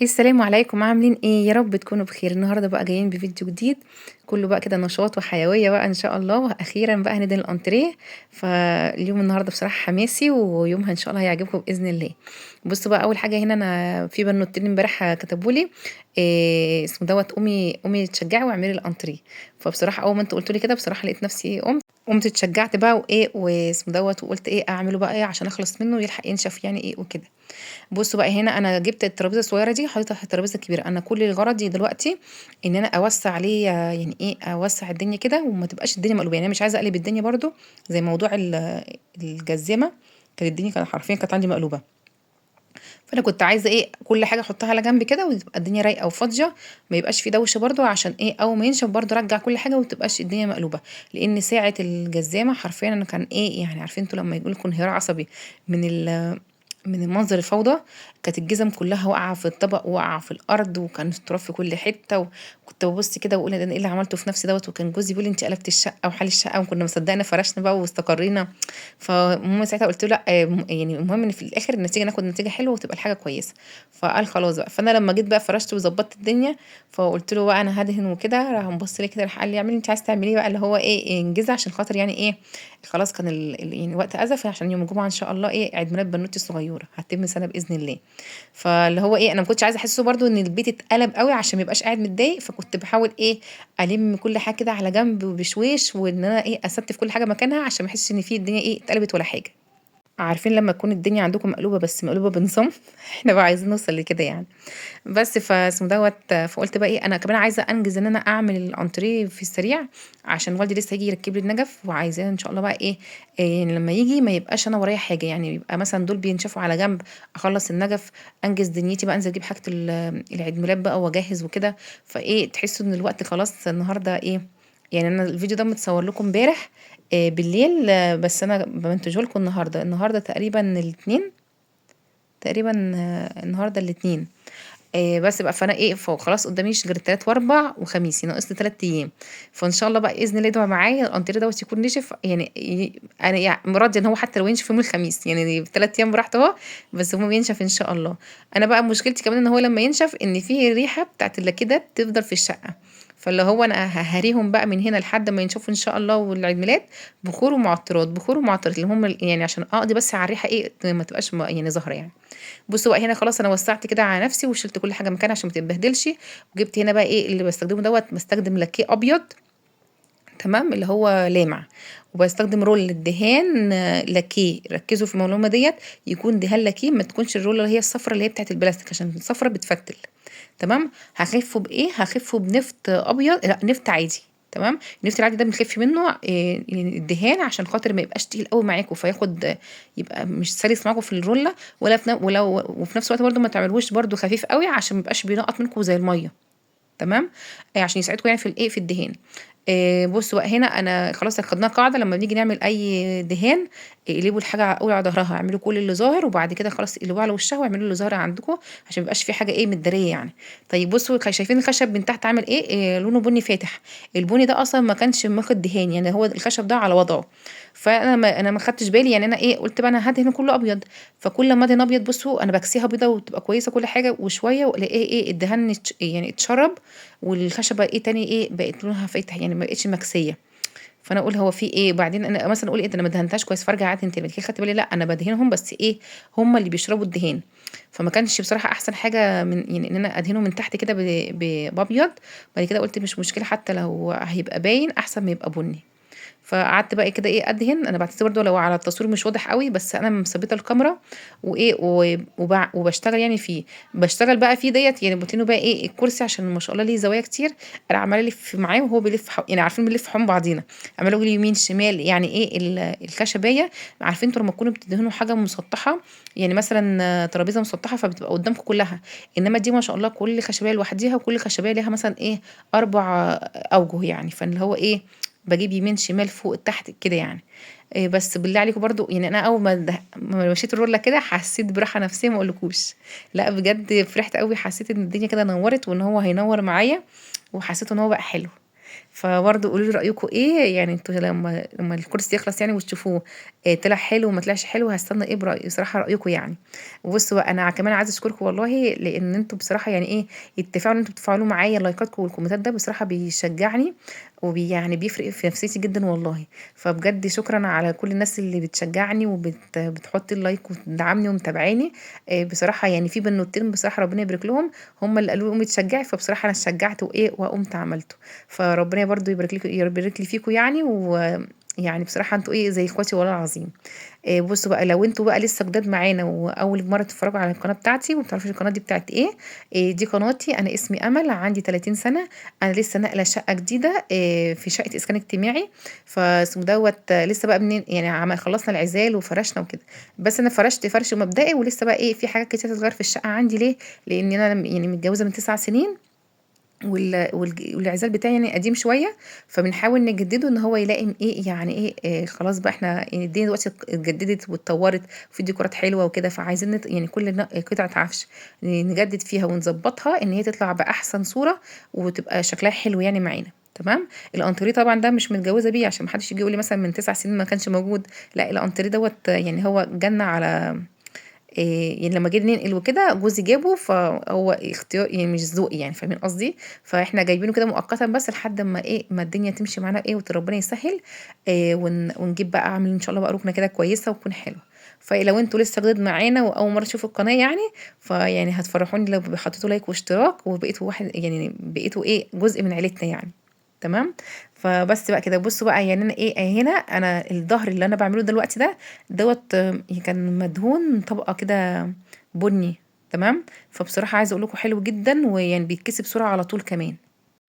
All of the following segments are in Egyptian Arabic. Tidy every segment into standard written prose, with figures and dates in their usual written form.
السلام عليكم، عاملين ايه؟ يا رب تكونوا بخير. النهارده بقى جايين بفيديو جديد كله بقى كده نشاط وحيوية بقى ان شاء الله، واخيرا بقى هندهن الانتريه. فاليوم النهارده بصراحة حماسي، ويومها ان شاء الله هيعجبكم باذن الله. بصوا بقى، اول حاجة هنا انا في بنوتين امبارح كتبوا لي إيه اسمه دوت، قومي قومي اتشجعي واعملي الانتريه. فبصراحة اول ما انتوا قلتوا لي كده بصراحة لقيت نفسي ايه، قمت اتشجعت بقى وايه واسمه دوت، وقلت ايه اعمله بقى ايه عشان اخلص منه ويلحق ينشف يعني ايه وكده. بصوا بقى هنا انا جبت الترابيزة الصغيرة دي حطيتها في الترابيزة الكبيرة. انا كل غرضي دلوقتي ان انا اوسع عليه، يعني ايه اوسع الدنيا كده وما تبقاش الدنيا مقلوبة. يعني انا مش عايزه اقلب الدنيا برده زي موضوع الجزمة، كانت الدنيا كانت حرفيا كانت عندي مقلوبة. فانا كنت عايزه ايه كل حاجة احطها على جنب كده وتبقى الدنيا رايقة وفاضيه، ما يبقاش في دوشه برده، عشان ايه اول ما ينشف برده ارجع كل حاجة وما تبقاش الدنيا مقلوبة. لان ساعة الجزامه حرفيا انا كان ايه يعني عارفين انتوا لما يقول لكم انهيار عصبي من المنظر الفوضى، كانت الجزم كلها واقعه في الطبق وواقعه في الارض، وكان التراب في كل حتة، وكنت ببص كده واقول انا ايه اللي عملته في نفسي دوت. وكان جوزي بيقول لي انت قلبتي الشقة وحال الشقة، وكنا مصدقنا فرشنا بقى واستقرينا. فالمهم ساعتها قلت له لا، يعني المهم ان في الاخر النتيجة ناخد نتيجة حلوة وتبقى الحاجة كويسة. فقال خلاص بقى. فانا لما جيت بقى فرشت وظبطت الدنيا، فقلت له بقى انا هدهن وكده، راح مبص لي كده راح قال لي اعملي انت عايزه تعمليه بقى اللي هو ايه انجزي، عشان خاطر يعني ايه خلاص كان يعني الوقت ازف، عشان يوم الجمعة ان شاء الله ايه عيد ميلاد بنوتي الصغيرة هتتم سنة باذن الله. فاللي هو ايه انا ما كنتش عايزه احسه برده ان البيت اتقلب قوي عشان ما يبقاش قاعد متضايق، فكنت بحاول ايه الم كل حاجة كده على جنب وبشويش، وان انا ايه استف كل حاجة مكانها عشان ما احسش ان في الدنيا ايه اتقلبت ولا حاجة. عارفين لما تكون الدنيا عندكم مقلوبة بس مقلوبة بنظام احنا بقى عايزين نوصل لكده يعني. بس فاسمه دوت. فقلت بقى ايه انا كمان عايزه انجز ان انا اعمل الانتريه في السريع عشان والدي لسه هيجي يركب لي النجف، وعايزاه ان شاء الله بقى ايه، إيه لما يجي ما يبقاش انا ورايا حاجة، يعني يبقى مثلا دول بينشفوا على جنب، اخلص النجف انجز دنيتي بقى، انزل اجيب حاجة العيد ميلاد بقى واجهز وكده. فايه تحسوا ان الوقت خلاص النهارده ايه، يعني انا الفيديو ده متصور لكم امبارح إيه بالليل، بس انا بمنتجه لكم النهارده. النهارده تقريبا الاثنين، تقريبا النهارده الاثنين إيه بس بقى. فانا ايه فخلاص قداميش غير 3 و4 وخميس، ناقص لي 3 ايام. فان شاء الله بقى باذن الله يدعوا معايا الانتريه دوت يكون نشف، يعني انا يعني راضية ان هو حتى لو ينشف يوم الخميس، يعني 3 ايام براحته اهو، بس المهم ينشف ان شاء الله. انا بقى مشكلتي كمان ان هو لما ينشف ان فيه ريحه بتاعت اللاكيه ده بتفضل في الشقة، فاللي هو انا ههريهم بقى من هنا لحد ما ينشفوا ان شاء الله والعيد ميلاد بخور ومعطرات، بخور ومعطرات، اللي هم يعني عشان اقضي بس على الريحة ايه ما تبقاش يعني ظاهره يعني. بصوا بقى هنا خلاص انا وسعت كده على نفسي وشلت كل حاجة مكانها عشان ما تتبهدلش، وجبت هنا بقى ايه اللي بستخدمه دوت، بستخدم لاكيه ابيض تمام اللي هو لامع، وبستخدم roll الدهان لاكيه. ركزوا في المعلومة ديت، يكون دهان لاكيه، ما تكونش ال roll اللي هي الصفرة اللي هي بتاعت البلاستيك عشان الصفرة بتفتل تمام. هخفه بايه؟ هخفه بنفط ابيض، لا نفط عادي تمام. النفط العادي ده بنخف منه إيه الدهان عشان خاطر ما يبقاش تقيل قوي معاكم، فياخد يبقى مش سلس معاكم في الرولة، ولا في ولو وفي نفس الوقت برده ما تعملوش برده خفيف قوي عشان ما يبقاش بينقط منكم زي المية تمام، عشان يساعدكم يعني في الايه في الدهان. بصوا بقى هنا انا خلاص خدناها قاعدة، لما بنيجي نعمل اي دهان اقلبوا الحاجة اول على ظهرها، اعملوا كل اللي ظاهر وبعد كده خلاص اقلبوها على وشها واعملوا اللي ظاهر عندكم عشان ما يبقاش في حاجة ايه متداريه يعني. طيب بصوا شايفين الخشب من تحت عامل ايه؟ لونه بني فاتح. البني ده اصلا ما كانش ماخد دهان، يعني هو الخشب ده على وضعه، فانا ما انا ما خدتش بالي، يعني انا ايه قلت بقى انا هدهن كله ابيض، فكل ما ادهن ابيض بصوا انا بكسيها بيضة وتبقى كويسة كل حاجة، وشوية والاقي ايه الدهان يعني اتشرب، والخشبه ايه تاني ايه بقت لونها فاتح، يعني ما بقتش مكسيه. فانا اقول هو في ايه، بعدين انا مثلا اقول ايه ده انا ما دهنتهاش كويس، فارجع ادهن تاني. بعد كده خدت بالي لا انا بدهنهم بس ايه هم اللي بيشربوا الدهان، فما كانش بصراحة احسن حاجة من يعني ان انا ادهنه من تحت كده بابيض. بعد كده قلت مش مشكلة حتى لو هيبقى باين احسن ما يبقى بني. فقعدت بقى كده ايه ادهن. انا بعتذر برده لو على التصوير مش واضح قوي، بس انا مثبتة الكاميرا وايه وبشتغل يعني فيه، بشتغل بقى فيه ديت يعني بتنه بقى ايه الكرسي عشان ما شاء الله ليه زوايا كتير، انا عماله الف معاه وهو بيلف يعني عارفين بنلف حوالين بعضينا، عماله اقول يمين شمال يعني ايه الخشبية. عارفين انتوا لما تكونوا بتدهنوا حاجة مسطحة يعني مثلا ترابيزة مسطحة فبتبقى قدامكم كلها، انما دي ما شاء الله كل خشبيه لوحديها، وكل خشبيه ليها مثلا ايه 4 اوجه يعني، فاللي هو ايه بجيب يمين شمال فوق تحت كده يعني. إيه بس بالله عليكم برضو يعني انا اول ما مشيت الرولة كده حسيت براحة نفسية ما اقولكوش، لا بجد فرحت قوي، حسيت ان الدنيا كده نورت وان هو هينور معايا، وحسيت ان هو بقى حلو. فبرضه قولوا لي رايكم ايه، يعني انتوا لما الكرسي يخلص يعني وتشوفوه طلع حلو وما طلعش حلو، هستنى ايه برايي بصراحة رايكم يعني. وبصوا بقى انا كمان عايزه اشكركم والله، لان انتوا بصراحة يعني ايه التفاعل اللي انتوا بتفعلوه معايا، لايكاتكم والكومنتات ده بصراحة بيشجعني يعني بيفرق في نفسيتي جدا والله. فبجد شكرا على كل الناس اللي بتشجعني وبتحط ال like وتدعمني ومتابعاني. بصراحة يعني في بنوتين بصراحة ربنا يبارك لهم، هم اللي قالوا لي قومي اتشجعي، فبصراحة انا اتشجعت وايه وقمت عملته. فربنا برضو يبارك لكم، يبارك لي فيكم يعني، ويعني بصراحة انتوا ايه زي اخواتي والله العظيم. بصوا بقى لو انتوا بقى لسه جداد معانا واول مرة تتفرجوا على القناة بتاعتي وما تعرفوش القناة دي بتاعت ايه، دي قناتي، انا اسمي امل، عندي 30 سنة، انا لسه ناقله شقه جديدة، في شقه اسكان اجتماعي. فاسمه دوت، لسه بقى منين يعني عمل خلصنا العزال وفرشنا وكده، بس انا فرشت فرش مبدئي، ولسه بقى ايه في حاجات كتير تتغير في الشقة عندي. ليه؟ لان انا يعني متجوزة من 9 سنين، والعزال بتاعي يعني قديم شوية، فبنحاول نجدده ان هو يلائم ايه يعني ايه، خلاص بقى احنا يعني الدنيا دلوقتي اتجددت واتطورت وفي ديكورات حلوة وكده، فعايزين يعني كل قطعه عفش نجدد فيها ونظبطها ان هي تطلع باحسن صوره وتبقى شكلها حلو يعني معانا. تمام. الانتريه طبعا ده مش متجوزة بيه عشان ما حدش يجي يقول لي مثلا من 9 سنين ما كانش موجود، لا الانتريه دوت يعني هو جنة على إيه، يعني لما جينا ننقل وكده جوزي جابه، فهو اختيار يعني مش ذوقي يعني، فاهمين قصدي؟ فاحنا جايبينه كده مؤقتا بس لحد ما ايه ما الدنيا تمشي معانا ايه وربنا يسهل، إيه ونجيب بقى، اعمل ان شاء الله بقى ركنه كده كويسة وتكون حلوة. فلو انتوا لسه جداد معانا واول مرة تشوفوا القناة يعني، فيعني هتفرحوني لو حطيتوا like واشتراك وبقيتوا واحد يعني بقيتوا ايه جزء من عيلتنا يعني. تمام. فبس بقى كده بصوا بقى يعني انا ايه هنا انا الظهر اللي انا بعمله دلوقتي ده دوت كان مدهون طبقه كده بني. تمام. فبصراحة عايزه اقول لكم حلو جدا، ويعني بيتكسي بسرعة على طول كمان.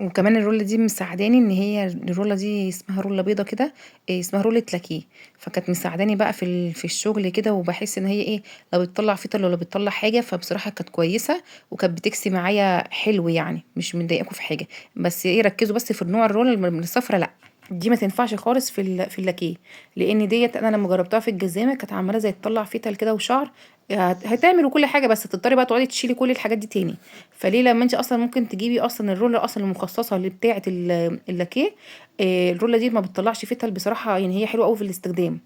وكمان الرولة دي مساعداني، ان هي الرولة دي اسمها رولة بيضة كده، اسمها رولة لاكيه، فكانت مساعداني بقى في الشغل كده، وبحس ان هي ايه لو بتطلع فيتر ولا بتطلع حاجة، فبصراحة كانت كويسة وكانت بتكسي معايا حلو يعني، مش مضايقاكم في حاجة. بس ايه ركزوا بس في النوع الرولة من الصفرة، لا دي ما تنفعش خالص في اللاكيه، لان ديت انا لما جربتها في الجزامه كانت عماله زي تطلع فتل كده وشعر، هتعمل كل حاجة بس تضطري بقى تقعدي تشيلي كل الحاجات دي تاني. فليه لما انت اصلا ممكن تجيبي اصلا الرولة اصلا المخصصة اللي بتاعه اللاكيه، الرولة دي ما بتطلعش فتل بصراحة، يعني هي حلوة قوي في الاستخدام.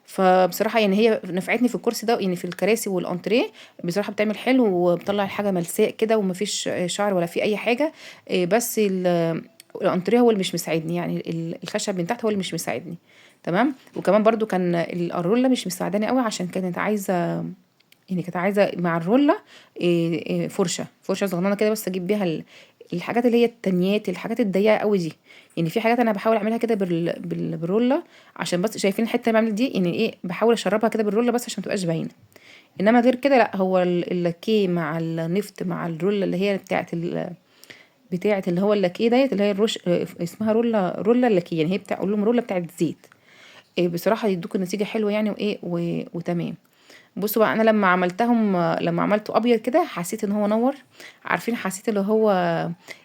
فبصراحة يعني هي نفعتني في الكرسي ده، يعني في الكراسي والانتريه بصراحة بتعمل حلو وبتطلع الحاجة ملساء كده ومفيش شعر ولا في اي حاجة. بس الانتريه هو اللي مش مساعدني، يعني الخشب من تحت هو اللي مش مساعدني. تمام. وكمان برضو كان الرولة مش مساعداني قوي، عشان كانت عايزه يعني كانت عايزه مع الرولة فرشه صغننه كده بس اجيب بيها الحاجات اللي هي التانيات، الحاجات الضيقه قوي دي. يعني في حاجات انا بحاول اعملها كده بالرولة، عشان بس شايفين الحتة اللي بعمل دي يعني ايه، بحاول اشربها كده بالرولة بس عشان ما تبقاش باينة. انما غير كده لا، هو اللاكيه مع النفط مع الرولة اللي هي بتاعه اللي هو اللاكيه ديت، اللي هي الرش، اسمها رولة اللاكيه، يعني هي بتاع اقول لهم رولة بتاعه زيت، بصراحة يدوك النتيجة حلوة يعني وايه وتمام. بصوا بقى انا لما عملته ابيض كده حسيت ان هو نور، عارفين حسيت اللي هو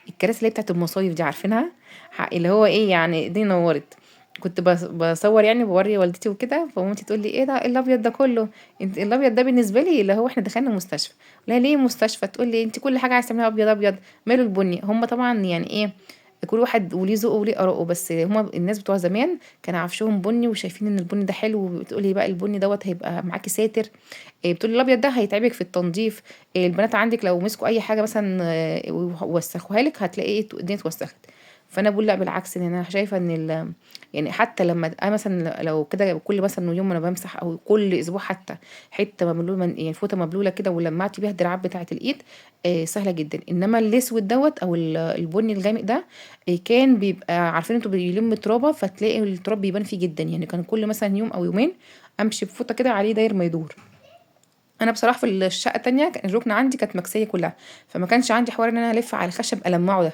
الكراسي اللي هي بتاعت المصايف دي عارفينها، اللي هو ايه يعني دي نورت. كنت بصور يعني بوري والدتي وكده، فمامتي تقول لي ايه ده، إيه الابيض ده كله؟ انت الابيض ده بالنسبة لي اللي هو احنا دخلنا مستشفى. لا ليه مستشفى؟ تقول لي انت كل حاجة عايزه تعمليها ابيض ابيض، ماله البني؟ هم طبعا يعني ايه كل واحد وليه ذوقه وليه آراءه، بس هما الناس بتوع زمان كان عفشهم بني وشايفين ان البني ده حلو، وبتقولي بقى البني دوت هيبقى معاكي ساتر، بتقولي الابيض ده هيتعبك في التنظيف، البنات عندك لو مسكوا اي حاجة مثلا، ووسخوها لك هتلاقي الدنيا اتوسخت. فانا بقول لا بالعكس، ان انا شايفه ان يعني حتى لما انا مثلا لو كده كل مثلا يوم انا بمسح او كل اسبوع حتى حتة مبلوله يعني فوطه مبلوله كده ولمعت بيها الدراعات بتاعه الايد، سهلة جدا. انما الاسود دوت او البني الغامق ده، كان بيبقى عارفين انتوا بيلم ترابه، فتلاقي التراب بيبان فيه جدا، يعني كان كل مثلا يوم او يومين امشي بفوطه كده عليه داير ما يدور. انا بصراحة في الشقة التانية كان الركنه عندي كانت مكسيه كلها، فما كانش عندي حوار ان انا الف على الخشب المعه ده،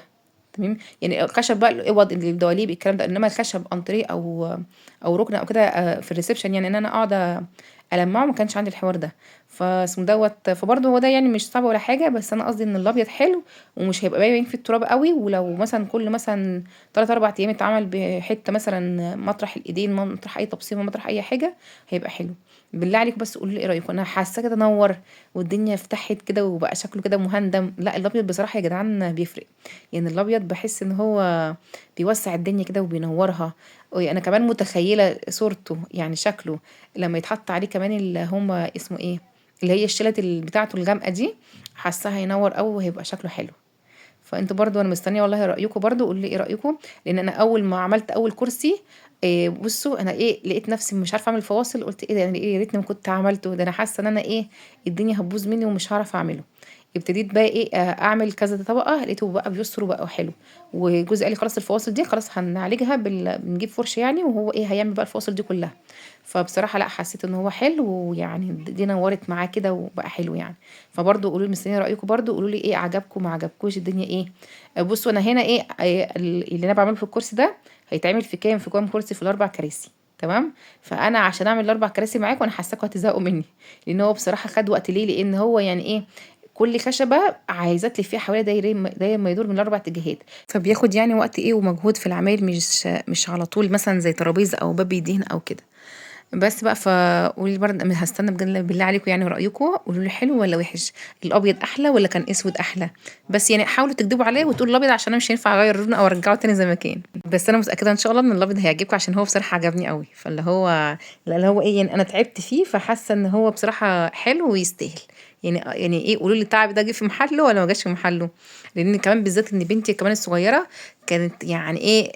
تمام، يعني الخشب بقى الاوض الدواليب الكلام ده، انما الخشب انتريه او ركنه او كده، في ال reception، يعني ان انا اقعد المعه ما كانش عندي الحوار ده. فاسمه دوت، فبرضه هو ده يعني مش صعب ولا حاجة، بس انا قصدي ان الابيض حلو ومش هيبقى باين فيه التراب قوي، ولو مثلا كل مثلا 3-4 ايام اتعمل بحته مثلا مطرح الايدين، مطرح اي تبصيمه، مطرح اي حاجة، هيبقى حلو. بالله عليكم بس قولوا لي ايه رايكم. انا حاسه كده نور والدنيا فتحت كده وبقى شكله كده مهندم. لا الابيض بصراحة يا جدعان بيفرق، يعني الابيض بحس ان هو بيوسع الدنيا كده وبينورها. انا كمان متخيله صورته يعني شكله لما يتحط عليه كمان اللي هما اسمه ايه اللي هي الشلت بتاعته الغامقه دي، حاساها هينور قوي وهيبقى شكله حلو. فانتوا برضو انا مستنيه والله رايكم، برضو قولوا لي ايه رايكم، لان انا اول ما عملت اول كرسي بصوا انا ايه لقيت نفسي مش عارفه اعمل فواصل، قلت ايه ده يعني ايه يا ريتني ما كنت عملته ده، انا حاسه ان انا ايه الدنيا هتبوظ مني ومش هعرف اعمله. ابتديت بقى ايه اعمل كذا طبقه، لقيته بقى بيسر وبقى حلو. وجوزي قال لي خلاص الفواصل دي خلاص هنعالجها بنجيب فرشه يعني، وهو ايه هيعمل بقى الفواصل دي كلها. فبصراحة لا حسيت ان هو حلو، ويعني دي نورت معاه كده وبقى حلو يعني. فبرضه قولوا لي مستنيه رايكم، برضه قولوا لي ايه عجبكم ما عجبكوش الدنيا ايه. بصوا انا هنا ايه اللي انا بعمله في الكرسي ده هيتعمل في كام، في كام كرسي، في الاربع كراسي تمام. فانا عشان اعمل الاربع كراسي معاكم انا حاساكم هتزهقوا مني، لان هو بصراحة خد وقت. ليه؟ لان هو يعني ايه كل خشبه عايزه تلف فيها حوالي داير ما يدور من الاربع اتجاهات، فبياخد يعني وقت ايه ومجهود في العمايل، مش على طول مثلا زي ترابيزة او باب يدهن او كده. بس بقى فقولي برضه هستنى بجد بالله عليكم يعني رايكم، قولوا لي حلو ولا وحش، الابيض احلى ولا كان اسود احلى. بس يعني حاولوا تكدبوا عليا وتقولوا الابيض عشان انا مش هينفع اغير لونه او ارجعه تاني زي ما كان. بس انا متاكدة ان شاء الله ان الابيض هيعجبكم عشان هو بصراحة عجبني قوي، فاللي هو اللي هو ايه يعني انا تعبت فيه، فحاسه ان هو بصراحة حلو ويستاهل. يعني ايه قولوا لي التعب ده جه في محله ولا ما جاش في محله. لان كمان بالذات ان بنتي كمان الصغيرة كانت يعني ايه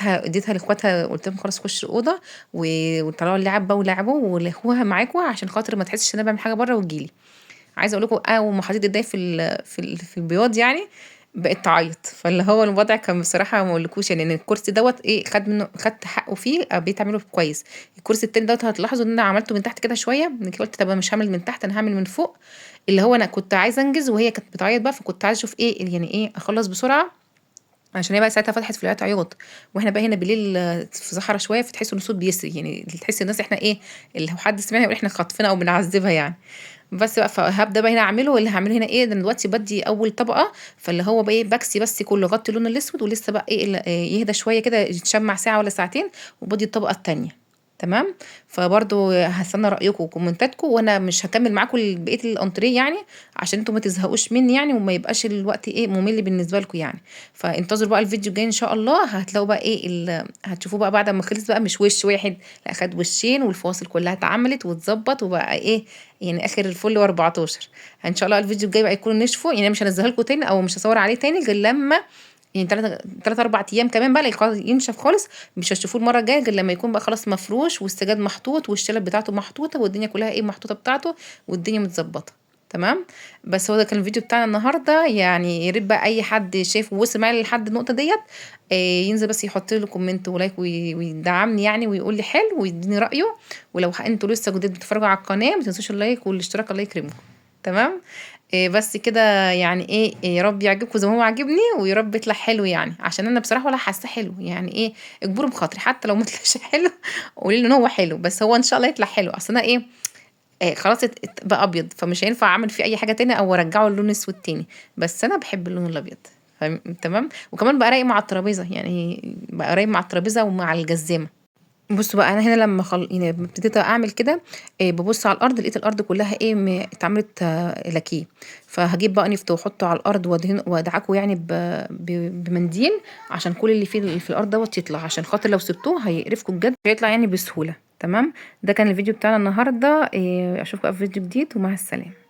اديتها لاخواتها، قلت لهم خلاص خش الاوضة وطلعوا اللعب بقى ولعبوا ولاخوها معاكم عشان خاطر ما تحسش ان انا بعمل حاجة بره وتجيلي. عايزه اقول لكم اول ما حطيت ايديا في البياض يعني بقت تعيط، فاللي هو الوضع كان بصراحة ما اقولكوش يعني. ان الكرسي دوت ايه خد منه، خدت حقه فيه، بقيت اعمله كويس. الكرسي التاني دوت هتلاحظوا ان انا عملته من تحت كده شوية، قلت طب انا مش هعمل من تحت انا هعمل من فوق، اللي هو انا كنت عايزه انجز وهي كانت بتعيط بقى، فكنت عايزه اشوف ايه يعني ايه اخلص بسرعة عشان هي بقى ساعتها فتحت في العياط عياط، واحنا بقى هنا بالليل في صحرا شوية، فتحسوا ان الصوت بيسري يعني، تحس الناس احنا ايه اللي لو حد سمعنا يقول احنا خاطفينها او بنعذبها يعني. بس بقى فهبدا بقى هنا اعمله، اللي هعمله هنا ايه ده دلوقتي بدي اول طبقه، فاللي هو بقى ايه بكسي بس كله غطي اللون الاسود، ولسه بقى ايه يهدى شوية كده يتشمع ساعة ولا ساعتين، وبدي الطبقة الثانية تمام. فبرضو هستنى رايكم وكومنتاتكم، وانا مش هكمل معاكم بقية الانتريه يعني عشان انتوا ما تزهقوش مني يعني، وما يبقاش الوقت ايه ممل بالنسبة لكم يعني. فانتظروا بقى الفيديو الجاي ان شاء الله، هتلاقوا بقى ايه هتشوفوه بقى بعد ما خلص بقى، مش وش واحد لا خد وشين، والفواصل كلها اتعملت واتظبط وبقى ايه يعني اخر الفل و14. ان شاء الله الفيديو الجاي بقى يكون نشفوا يعني، مش هنزله لكم تاني او مش هصور عليه تاني غير لما يعني 3 4 ايام كمان بقى ينشف خالص. مش هتشوفوه المرة الجاية غير لما يكون بقى خلاص مفروش والسجاد محطوط والشلل بتاعته محطوطة والدنيا كلها ايه محطوطة بتاعته والدنيا متظبطه تمام. بس هو ده كان الفيديو بتاعنا النهارده يعني. يا ريت بقى اي حد شايف ووصل معايا لحد النقطة ديت ينزل بس يحط له comment و like ويدعمني يعني، ويقول لي حلو ويديني رايه. ولو انتوا لسه جداد بتتفرجوا على القناة ما تنسوش ال like والاشتراك، الله يكرمكم تمام. بس كده يعني ايه يا رب يعجبكم زي ما هو عاجبني، ويا رب يطلع حلو يعني، عشان انا بصراحة ولا حاسه حلو يعني ايه اجبروا بخاطري حتى لو ما طلعش حلو قولي لي ان هو حلو، بس هو ان شاء الله يطلع حلو. اصل انا ايه خلاص بقى ابيض، فمش هينفع اعمل فيه اي حاجة تاني او ارجعه اللون اسود تاني، بس انا بحب اللون الابيض تمام. وكمان بقى رايق مع الترابيزة يعني، بقى رايق مع الترابيزة ومع الجزامه. بصوا بقى انا هنا لما يعني ابتديت اعمل كده ببص على الارض لقيت الارض كلها ايه اتعملت لاكيه، فهجيب بقى نفط واحطه على الارض وادعكه يعني بمنديل عشان كل اللي في الارض دوت يطلع، عشان خاطر لو سبتوه هيقرفكم بجد، هيطلع يعني بسهولة تمام. ده كان الفيديو بتاعنا النهارده، اشوفكم في فيديو جديد ومع السلامة.